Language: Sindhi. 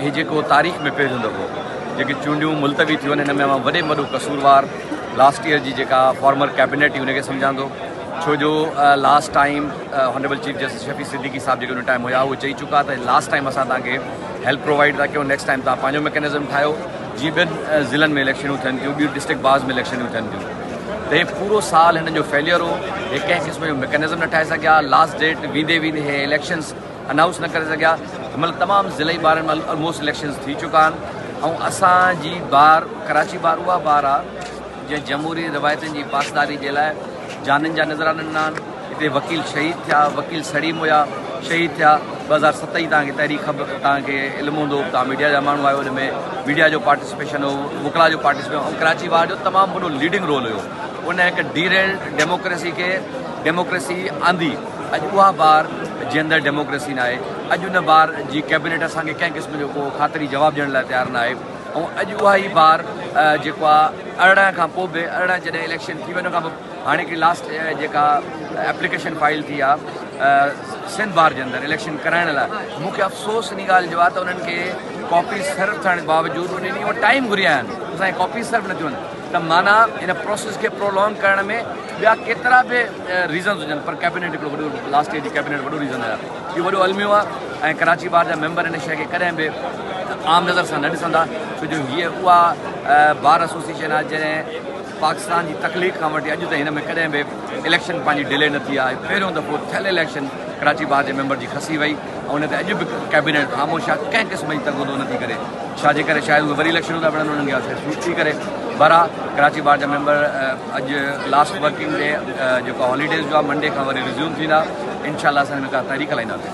هي جيڪو تاريخ ۾ پهريون دفعو جيڪي چونڊيون ملتوي ٿيون آهن، ان ۾ مان وڏي ۾ وڏو قصوروار لاسٽ ايئر جي جيڪا فارمر ڪيبنيٽ هئي ان کي سمجهان ٿو، ڇو جو last time honourable chief justice Shafi Siddiqui صاحب جيڪي ان ٽائيم هيا اهي چئي چڪا ته لاسٽ ٽائيم اسان توهان کي هيلپ پرووائيڊ ٿا ڪيون، نيڪسٽ ٽائيم توهان پنهنجو ميڪنزم ٺاهيو. جيئن ٻين ضلعن ۾ اليڪشنون ٿين ٿيون، ٻيون ڊسٽرڪٽ بارز ۾ اليڪشنون ٿين ٿيون، ته هي پورو سال هنن جو فيليئر هو، هي ڪنهن قسم جو ميڪنزم نه ٺاهي سگهيا، لاسٽ ڊيٽ ويندي ويندي هي اليڪشنز انائونس نه ڪري سگهيا. هن مهل تمام ضلعي بارن ۾ آلموسٽ اليڪشنز ٿي چڪا آهن ۽ اسان جي بار ڪراچي بار اها بار آهي جنهن جمهوري روايتن جي پاسداري جي لاء جانين جا نذرانا ڏنا آهن. هتي وڪيل شهيد ٿيا، وڪيل سڙي مويا، شهيد ٿيا. 2007 جي توهان کي تاريخ به توهان کي علم هوندو، توهان ميڊيا جا ماڻهو آهيو، ان ۾ ميڊيا جو پارٽيسپيشن هو، وڪلا جو پارٽيسپيشن ۽ ڪراچي بار جو تمام وڏو ليڊنگ رول هيو. ان هڪ ڊي ريلڊ ڊيموڪريسي کي ڊيموڪريسي آندي. اڄ اها بار جنهن اندر ڊيموڪريسي ناهي، اڄ ان بار جي ڪيبنيٽ اسان کي ڪنهن قسم جو ڪو خاطري جواب ڏيڻ لاء تيار ناهي ۽ اڄ اها ئي بار جيڪو آهي 18 کان پوء به 18 جڏهن اليڪشن ٿي وڃڻ کان پوء هاڻي هڪڙي لاسٽ جيڪا ايپليڪيشن فائل ٿي آهي سنڌ بار جي اندر اليڪشن ڪرائڻ لاء، مون کي افسوس ان ڳالهه جو آهي ته انهن کي ڪاپيز سرو ٿيڻ باوجود انهن اهو ٽائيم گهري آيا آهن، اسان کي ڪاپيز سرو نه ٿيون آهن ته معنيٰ ان پروسيس کي پرولونگ ڪرڻ ۾ ٻيا ڪيترا به ريزنز هجن پر ڪيبنيٽ هڪڙو وڏو لاسٽ ايئر جي ڪيبنيٽ وڏو ريزن آهي. اهو وڏو الميو آهي ۽ ڪراچي بار جا ميمبر ان شيء کي ڪڏهن به عام نظر سان نه ڏسندا، ڇو جو هيء اها بار ايسوسيئيشن آهي جنهن پاڪستان جي تخليق کان وٺي اڄ تائين هن ۾ ڪڏهن به اليڪشن پنهنجي ڊلي نه ٿي آهي. پهريون دفعو ٿيل اليڪشن ڪراچي بار جي ميمبر جي کسي وئي ۽ ان تي اڄ به ڪيبنيٽ خاموش آهي، ڪنهن قسم جي تگودو نه ٿي ڪري، ڇا جي ڪري شايد اهي وري اليڪشنون ٿا وڙهن انهن کي اها شيء سوٽ ٿي ڪري. بهرحال ڪراچي بار جا ميمبر اڄ لاسٽ ورڪنگ ڊي جيڪو هاليڊيز جو آهي، منڊي کان وري ريزيوم ٿيندا، انشاء الله اسان هن ۾ ڪا تحريڪ هلائينداسين.